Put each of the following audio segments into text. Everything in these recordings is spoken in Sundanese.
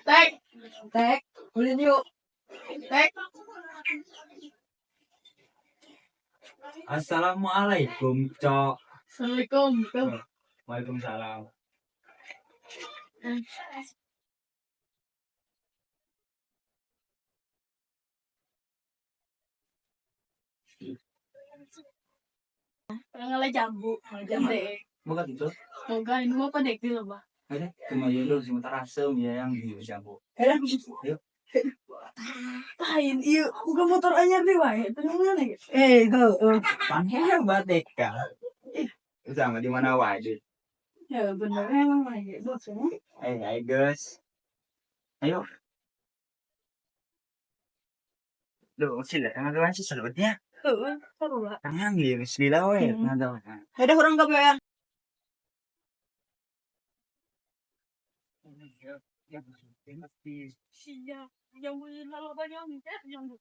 Tek, tek, ulin yuk. Tek. Assalamualaikum, Cok. Assalamualaikum. Waalaikumsalam. Ngala jambu, jambu deh. Bukan itu. Moga ini mau apa dek di bah. Ada, cuma dulu sementara asem ya yang di jambu. Yuk. Lain iya, bukan motor anyar deh wae. Terus mana ya? Eh, heueuh. Panggil badeka. Sama di mana wae. Ya bener emang wae. Bos ya. Eh, ayo guys. Ayo. Duh, sila nagawa siya sa loob niya. Heueuh, sarua. Tangan niya, sila we. Nagawa. Ada orang gawe ya. Sia, jambu lalu banyak jambu.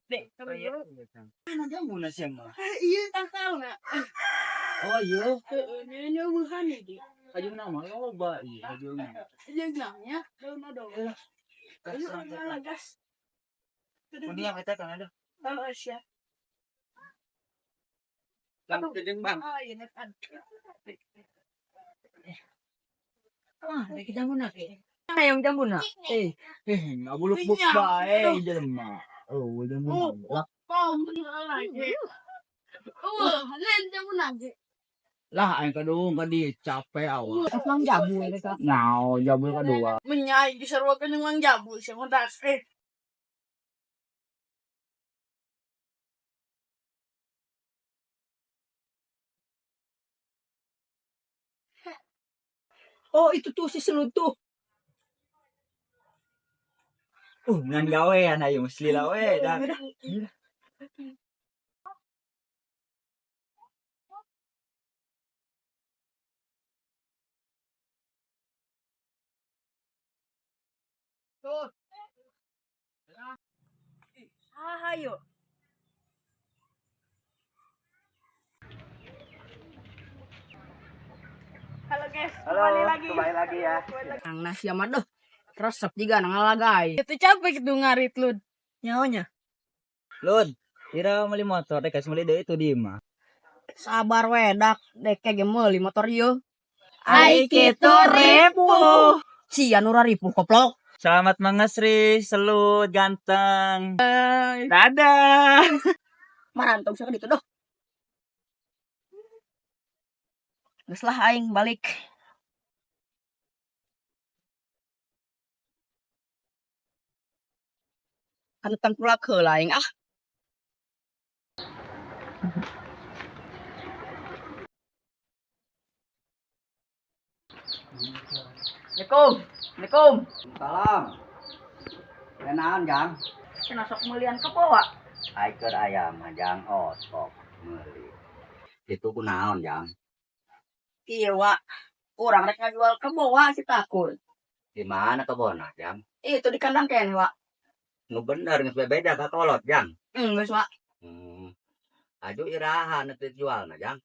Dek, Ano jambu na siya ma? Iya, tangkal na. Oh, iya. Heeh, ini eueuhan iki. Ayo na mah, loba iya, ayo na. Jeung nya, daun dong. Ayo ngalah gas. Kundi yang kita kan ada. Oh, siap. Lang jeng bang. Ah, iya kan. Ah, lagi jambu na ke. Hayang jambu na. Eh, Eh, ngabuluk-buk bae jelema. Oh, jambu. Oh. Lah, Kau lagi. Oh, lain jambu lagi. lah aing kadung kadi capek awak. Mang jambu ini ka. Nah, jambu kadua. Menyai diseruakan dengan jambu siapa das. Eh, Oh, itu tuh si Selud tuh. Ngan gawean ayo mesti lah we. Dah. Tuh. Ah, ayo. Halo guys, Halo, kembali lagi. kembali lagi ya. Ang nasi ama doh. Resep juga nang ngalagai. Itu capek tuh ngarit lu. Nyaonya. Lun, kira beli motor deh, kasih beli deh itu di mah. Sabar wedak, dek ge meuli motor ieu. Ai kitu ripuh. Sia nu ripuh koplok. Selamat mengesri, selut, ganteng. Dadah. Marantong sia ditu doh. Geus lah aing balik. Kantang pula heula aing ah. Assalamualaikum. Assalamualaikum. Salam. Kenaon, Jang? Cenah sok meulian kebo, Wak. Aiker ayam, Jang otok meuli. Itu kunaon, Jang? Iya, Wak. Urang rek ngajual kebo, Wak, si takut. Di mana kebonna, Jang? Itu di kandang kene, Wak. Nu bener geus beda ka kolot, Jang. Geus, Wak. Aju iraha nu teu jualna, Jang?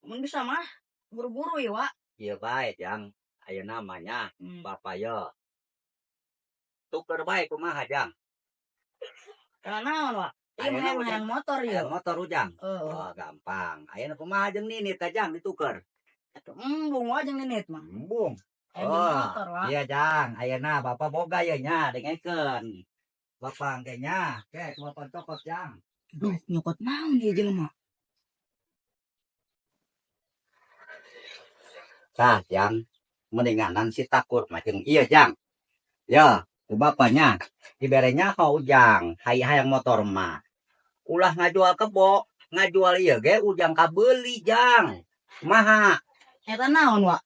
Mun bisa mah buru-buru ya, Wak. Ieu bae, Jang. Aya namanya Bapak ye. Tuker bae kumaha, Jang? Karena naon, Wak? Iya, Ayeuna hayang ujang. hayang motor ya. Aya motor ujang. Heeh. Oh, gampang. Ayeuna kumaha jeung ninit tah, Jang dituker? Atuh embung wa jeung ninit mah. Embung. Hayang jeung Oh, motor, Wak. iya Jang, ayeuna Bapak boga ye nya dengekeun. Bapak engke nya, ke bapak cokot Jang. Duh, nyokot naon ieu jelema? Tah, Jang, mendinganan si takut mah jeung ieu Jang. Ya, ku bapaknya dibere nyaho Ujang, hayang motor mah. Ulah ngajual kebo, ngajual ieu ge Ujang kabeuli Jang. Kumaha? Eta naon, Wak?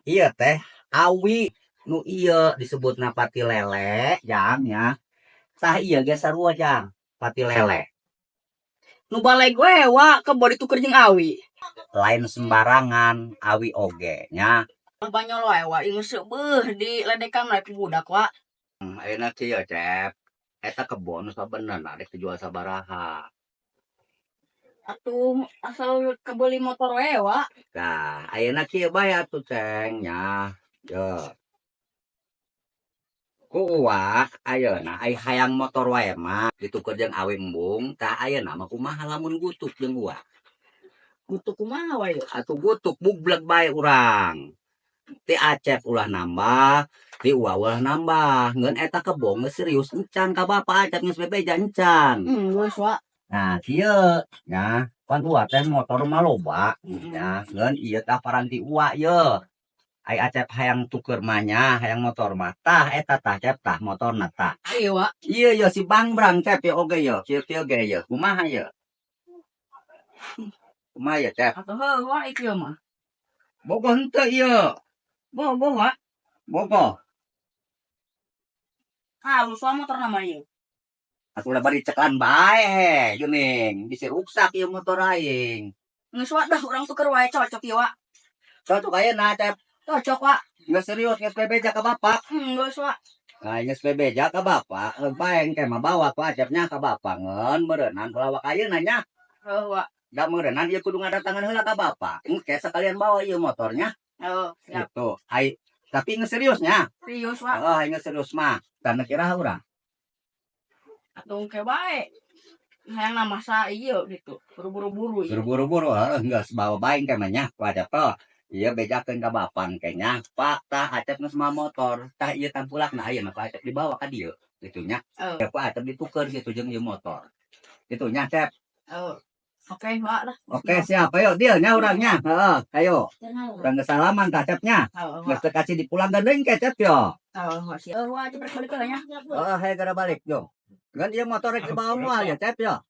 Ieu teh awi nu ieu disebutna pati lele, Jang ya. Tah ieu ge sarua Jang, pati lele. Nu baleg we, Wak, kebo dituker jeung awi. Lain sembarangan awi oge nya. Banyol wae, Wak, ieu geus beuh di ledekan we ku budak, Wak. Ayeuna kieu, Cep. Eta kebo nu sabenerna rek dijual sabaraha. Atuh asal kebeli motor we, Wa. Tah, ayeuna kieu bae atuh, Ceng, nya. Yo. Ku Uwa ayeuna ai hayang motor wae mah dituker jeung awi embung, tah ayeuna mah kumaha lamun gutuk jeung Uwa? Gutuk kumaha wae? Atuh gutuk bugleg bae urang. Ti Acep ulah nambah, ti Uwa ulah nambah. Ngeun eta kebo geus serius encan ka Bapak Acep geus bebeja encan. Geus, Wa. Nah, kieu nya, pan Uwa teh motor mah loba nya, ngeun ieu tah paranti Uwa ye. Ai Acep hayang tuker mah nya, hayang motor mah. Tah eta tah Cep tah motorna tah. Ayo, Wa. Ieu ye si Bangbrang Cep ye oge ye, kieu-kieu ge ye. Kumaha ye? Kumaha ye, Cep? Atuh heuh, Wa, ieu mah. Bogoh henteu ieu? Bogoh, Wa. Bogoh. Halus wa motor nama ieu. Atuh ulah bari ceklan bae, geuning. Bisi ruksak ieu motor aing. Geus, Wa, dah urang tuker wae cocok ieu, Wa. Cocok ayeuna, Cep. Cocok, Wa. Geus serius geus bebeja ka bapak. Geus, Wa. Nah, geus bebeja ka bapak, bae engke mah bawa ku Acepnya ka bapak ngeun meureunnan pelawak ayeuna nya. Heuh, Wa. Da meureunnan ieu kudu ngadatangan heula ka bapak. Engke sekalian bawa ieu motornya. Heuh, siap. Gitu. Ai tapi geus serius nya. Serius, Wa. Oh, geus serius mah. Tanda kira urang. Atuh engke bae. Hayang na masa ieu gitu. Buru-buru ieu. Buru-buru heuh geus bawa bae engke mah nya ku Acep teh. Ieu bejakeun ka bapak engke nya. Pak, tah Acep geus mawa motor. Tah ieu tampulakna ayeuna ku Acep dibawa ka dieu. Gitu nya. Heuh. Ya ku Acep dituker gitu jeung ieu motor. Gitu nya, Cep. Heuh. Oke, Wa lah. Oke, siap. Ayo deal nya urangnya. Heeh, ayo. Urang geus salaman tah Cepnya. Heuh, Wa. Geus teu kasih dipulangkeun deui engke Cep yo. Heuh, Wa siap. Heuh, Wa cepet balik heula nya. Heeh, hayu geura balik yo. Ngan ieu motor rek dibawa moal ya Cep yo.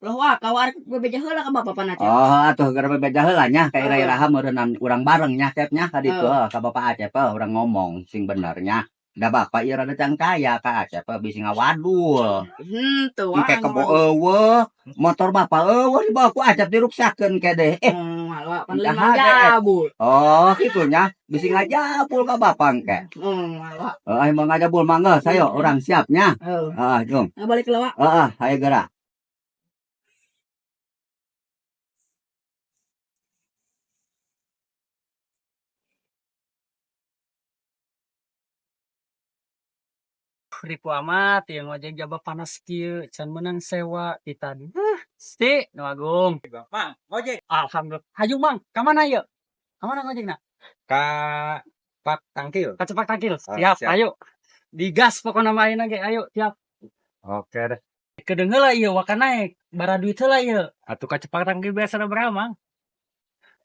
Loh, Wa, kawar bebeja heula ka bapak pan Acep. Oh, atuh geura bebeja heula nya ka ira-iraha meureunnan urang bareng nya Cep nya ka ditu heuh ka Bapak Acep heuh urang ngomong sing bener nya. Da bapak ieu rada can kaya ka Acep heuh bisi ngawadul. Henteu, Wa. Engke kebo eueuh, motor bapak eueuh dibawa ku Acep diruksakeun ke deh. Wa, pan Entah lima hade. jabul. Oh, kitu nya bisi ngajabul ka bapak engke. Wa. Heeh, mau ngajabul mah geus ayo urang siap nya. Heuh. Heeh, jung. Nah, balik heula, Wa. Heeh, hayu geura. Ripu amat yang ngojek jaba panas kieu can meunang sewa ti tadi. Si, Nu Agung. Mang, ngojek. Alhamdulillah. Hayu Mang, ka mana ieu? Ka mana ngojekna? Ka Pak Tangkil. Ka Cepak Tangkil. Ah, Siap, siap. ayo. Digas pokona mah ayeuna ge, ayo siap. Oke deh. Kedeung heula ieu waka naek, bara duit heula ieu. Atuh ka Cepak Tangkil biasana berapa, Mang?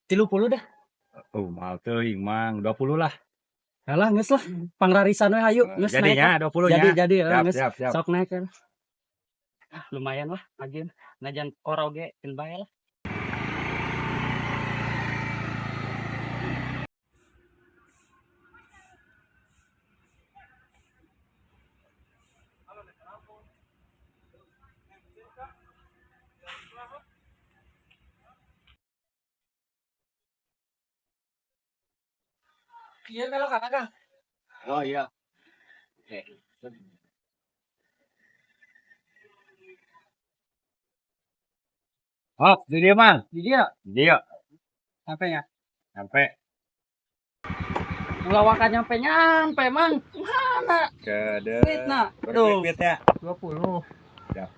30 dah. Oh, mahal teuing, Mang. 20 lah. Alah geus lah, pangrarisan we hayu geus naek. Jadinya 20 Jadi nya. jadi Siap, geus. siap, siap. Sok naek kan. Ah, lumayan lah ageun. Najan oroge keun bae lah. Iya belok kanan, Kang. Oh iya. Hop, di dia, Mang. Di dia Di dia. sampai ya. Sampai Ulah waka nyampe nyampe, Mang. Mana? ke de. Duitna. Tuh, Duit ya. 20. Siap.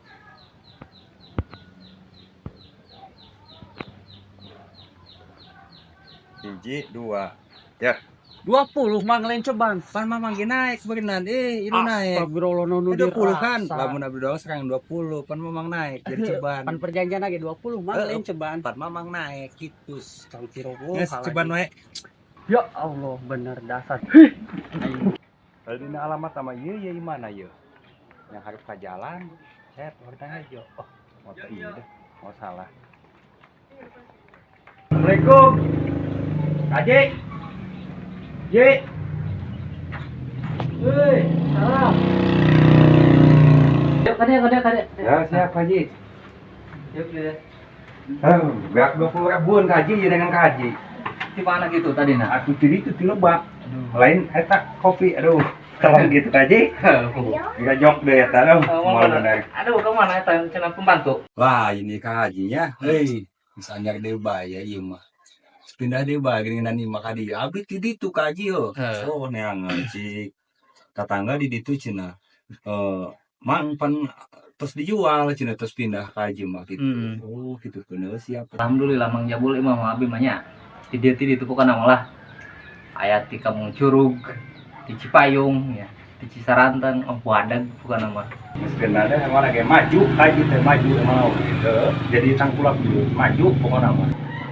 Hiji, dua. 20 Mang lain ceban. Pan mamang ge naik berenang. Itu naik. Astagfirullah nu 20 kan. dirasa. Lamun abdi doang sekarang 20, pan mamang naik jadi ceban. Pan perjanjian lagi 20 Mang Heeh. lain ceban. Pan mamang naik gitu. Astagfirullah. Geus ceban wae. Ya Allah, bener dasar. Tadi ini alamat sama ieu ieu mana ieu? Yang harus ke jalan. Saya warna hijau. Oh, motor iya deh. Mau salah. Assalamualaikum. Kaji. Ji. Hei, salam. Yuk, kade, kade, kade. Ya, siap, Haji. Yuk, deh. Beak 20 ribuan kaji ya dengan kaji. Di mana gitu tadi nah? Aku tadi itu di lebak. Lain eta kopi, aduh. Tolong gitu kaji. Enggak jok deh eta aduh. Oh, Mau mana? bener. Aduh, kemana eta cenah pembantu? Wah, ini kajinya. Hei, Geus anyar deui bae ieu mah. Geus pindah deui bae geuningan imah ka dieu. Abdi ti ditu ka haji heuh. Heeh. Oh, neangan cik tatangga di ditu cenah. Eh, mang pan tos dijual cenah, tos pindah ka haji mah gitu. Oh, gitu keun siap. Alhamdulillah, Mang Jabul, imah mah abi mah nya. Di dieu ti ditu pokona mah lah. Aya ti Kampung Curug, di Cipayung ya, di Cisaranten, oh wadag pokona mah. Geus kenal deh emang lagi maju kaji teh, maju emang gitu. Jadi tangkulak dulu maju pokona mah.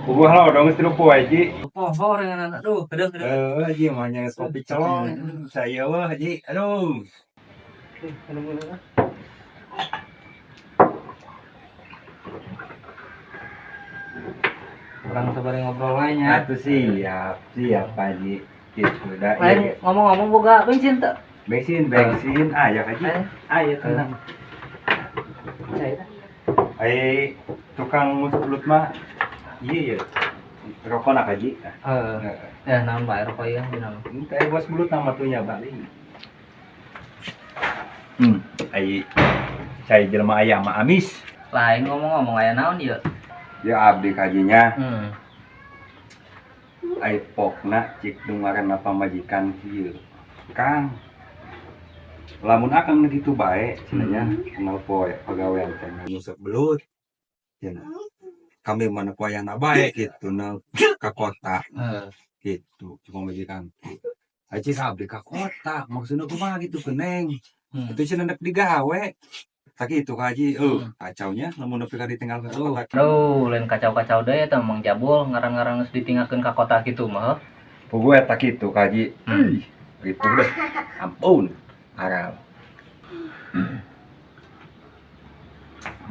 Puguh lah dong geus 3 poe, Ji. Poho dengan aduh, kedeng kedeng. Eh, Haji mah nya geus kopi celong. Saya wah, Haji. Aduh. Urang sabari ngobrol wae nya. Atuh siap, siap Haji. Gitu dah. Lain ngomong-ngomong boga bensin teu? Bensin, bensin, aya Haji. Eh. Aya, tenang. Cai tah. Ai tukang belut mah iya ya. Rokona Haji. Heeh. Eh, naon bae rokok ieu dina mah. Ente bos belut nama tuh nya balik. Ai cai jelema aya mah amis. Lain ngomong-ngomong aya naon ieu? Ya abdi kajinya. Ai pokna cik nu ngaranna pamajikan kieu. Kang, lamun akang gitu bae cenah nya, kenal poe pagawean teh ngusep belut. Cenah. Kami mana poyana bae gitu na ka kota. Heeh. Gitu cuma pamajikan. Ai cik abdi ka kota maksudna kumaha gitu keneng. Itu cenah nek digawe. Tak itu kaji, kacaunya lamun nepi ka ditinggal ka kota. Aduh, lain kacau-kacau deui eta Mang Jabul, ngaran-ngaran geus ditinggalkeun ka kota kitu mah heuh. Puguh eta kitu kaji. Ih, gitu deh. Ampun. Aral.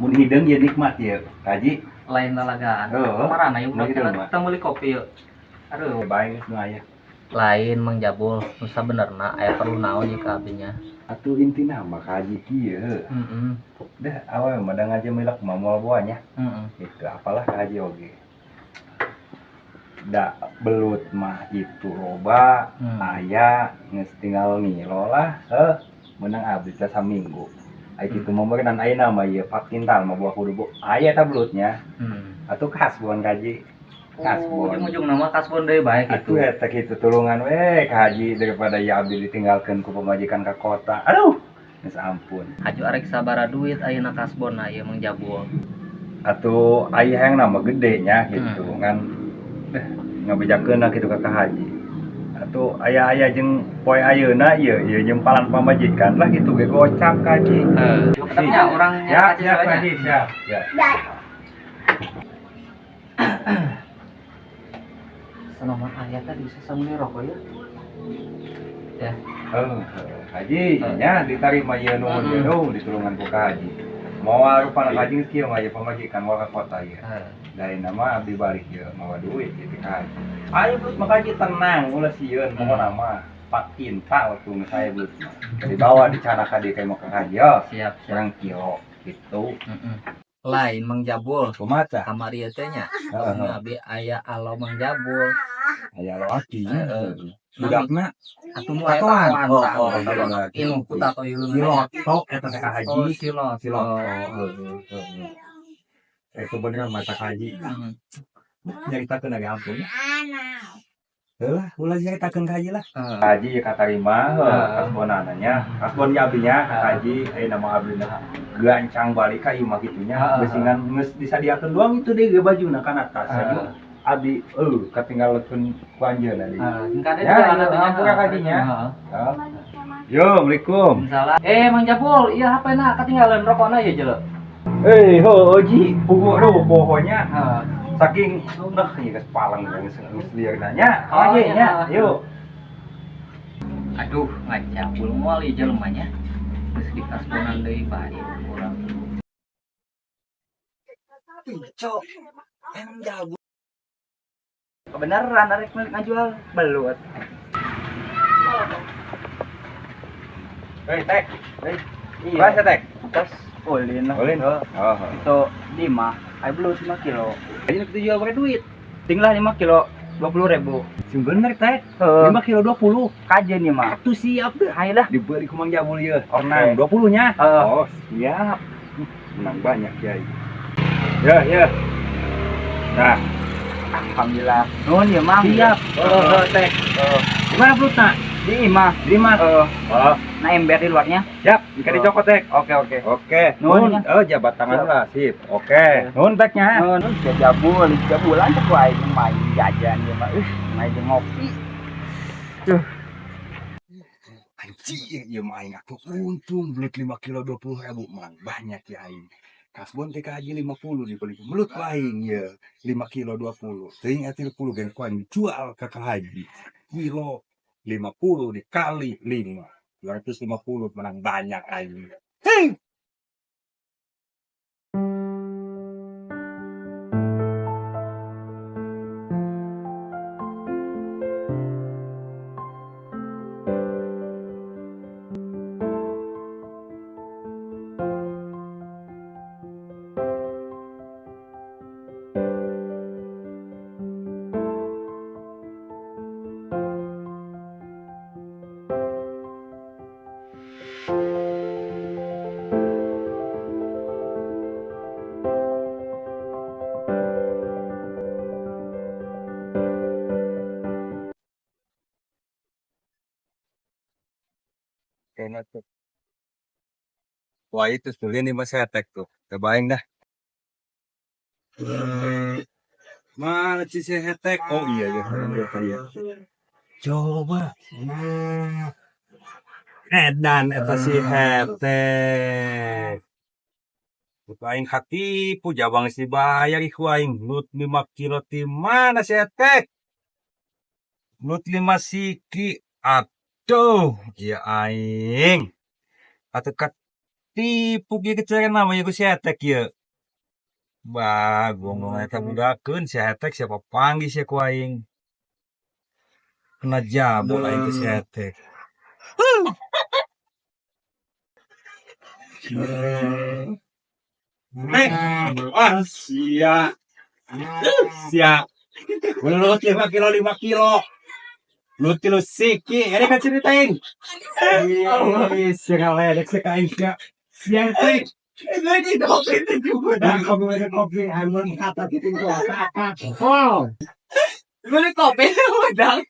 Mun hideung ya nikmat ya, kaji. Lain lalagaan. Heeh. Marana ieu Mun hideung mah. kita meuli kopi yeuh. Aduh. Bae geus nu aya. Lain Mang Jabul, nu sabenerna aya perlu naon ieu ka abinya. Atuh intina mah kaji kieu. Heeh. Dah awewe mah da ngajemilek mah moal boanya. Heeh. Gitu apalah kaji oge. Da belut mah itu loba. Aya geus tinggal ngilo lah, heuh. Menang abdi teh saminggu. Ai kitu mah meureun ayeuna mah ieu pak kintal mah buah kudu aya ta belutnya. Atuh kasbon kaji. Oh, Kasbon. ujung-ujungna mah kasbon deui bae Atuh kitu. eta kitu tulungan we ka haji daripada ya abdi ditinggalkeun ku pamajikan ka kota. Aduh, geus ampun. Haju arek sabaraha duit ayeuna kasbonna ieu Mang Jabul? Atuh aya yang nama gede nya gitu ngan ngabejakeun kitu ka ka haji. Atuh aya-aya jeung poe ayeuna ieu ieu nyempalan pamajikan lah gitu ge gocap ka haji. Heeh. Tapi nya urang Siap, nya siap haji, siap. Siap. Selama aya tadi bisa samuli rokok ya. Ya. Heuh, haji nya ditarima ieu nuhun ieu duh ditulungan ku ka haji. Moal rupana haji geus kieu mah ieu pamajikan moal ka kota ieu. Heeh. Dari nama abdi balik ieu mawa duit gitu ka haji. Ayo belut mah haji tenang ulah sieun pokona mah pak kinta waktu geus aya belut mah. Dibawa dicana ka dieu ka imah ka haji yo. Siap, siap. Urang kilo gitu. Heeh. Lain Mang Jabul. Kumaha tah? Kamari ieu teh nya. Heeh. Abdi aya alo Mang Jabul. Aya alo aki nya. Heeh. Budakna Atuh nu Tatoan. aya Oh, tatoan. oh, oh, Ilmu ku tato ieu. Siloto eta teh ka haji. Oh, siloto. Siloto. Heeh, heeh. Itu bener mata haji. Nyaritakeun lagi ampun. Heuh, ulah nyaritakeun ka haji lah. Heeh. Haji ya katarima heuh, Heeh. kasbonana nya. Kasbon ya abdi nya ka haji aya nama abdi na gancang balik ka imah kitu nya. Heeh. Beusingan geus disadiakeun doang itu deui ge bajuna kana tas. Heeh. Abdi katinggalkeun ku anjeunna deui. Heeh, sing kade Ya, di jalan iya, atuh nya. ampura ka haji nya. Heeh. Heeh. Yo, Assalamualaikum. Salah. Mang Jabul, ieu HP na katinggalan rokokna ieu jelek. Eh, ho, Ji, puguh aduh pokoknya Heeh. saking nah ieu geus palang geus geus lieur nanya. Oh, Haji iya. nya, yuk. Aduh, ngajabul moal ieu jelema nya. Geus dikasbonan deui bae urang. Cok, emang jago. Kebenaran arek ngajual belut. Hei, Tek. Hei, iya. Bahasa, Tek. Tes ulin lah. Ulin. Heeh. Oh. Itu 5, ayo belut 5 kilo. Aja kita jual pakai duit. Tinggal 5 kilo 20.000. Sing bener, Tek. Heeh. 5 kilo 20. Kajen nih mah. Atuh siap deh. Ayo dah. Dibeli ku Mang Jabul ieu. Oke. Menang 20 nya. Heeh. Oh, siap. Menang banyak, Kiai. Ya, ya. Nah, Alhamdulillah. Nuhun ya, Mang. Siap. Oh, Oh, tek. Gimana belutna? Di imah. Di imah. Eh, Oh, nah ember di luarnya. siap. Jika dicokot tek. Oke, oke. Oke. Nuhun, Nuhun. Oh, jabat tangan lah, sip. Oke. Nuhun teknya. Nuhun, jabul, jabulan cek wae main jajan ya mah. Main jeung ngopi. Anjir, ieu mah aing atuh untung belut 5 kilo 20.000, Mang. Banyak ya aing. Kasbon teh ka haji 50 dibeli. Belut ku aing ye 5 kilo 20. Teuing atuh 10 gen ku aing dijual ka ka haji. Kilo 50 dikali 5. 250 menang banyak aing. Hei. Kayaknya tuh. Wah itu sudah nih mas tek tuh. Kebayang dah. Mana sih si hetek? Oh iya iya. Iya, iya. Coba. Edan eta si hetek. Ku aing katipu jabang si bayar ku aing belut 5 kilo ti mana si hetek? Belut 5 siki. Aduh, iya aing. Atuh katipu kieu keceren namanya ku si hetek ieu. Bah, gonggong eta budakeun si hetek siapa panggih sia ku aing. Kena jabol aing ku si hetek. Wah, sia. Sia. Belut 5 kilo 5 kilo. Belut kilo siki, ini kan ceritain. Ih, sia ngaledek sia ka aing sia. Sia tek. Lagi kopi juga. Nah, kopi kopi, amun kata gitu. Oh. Beli kopi udang.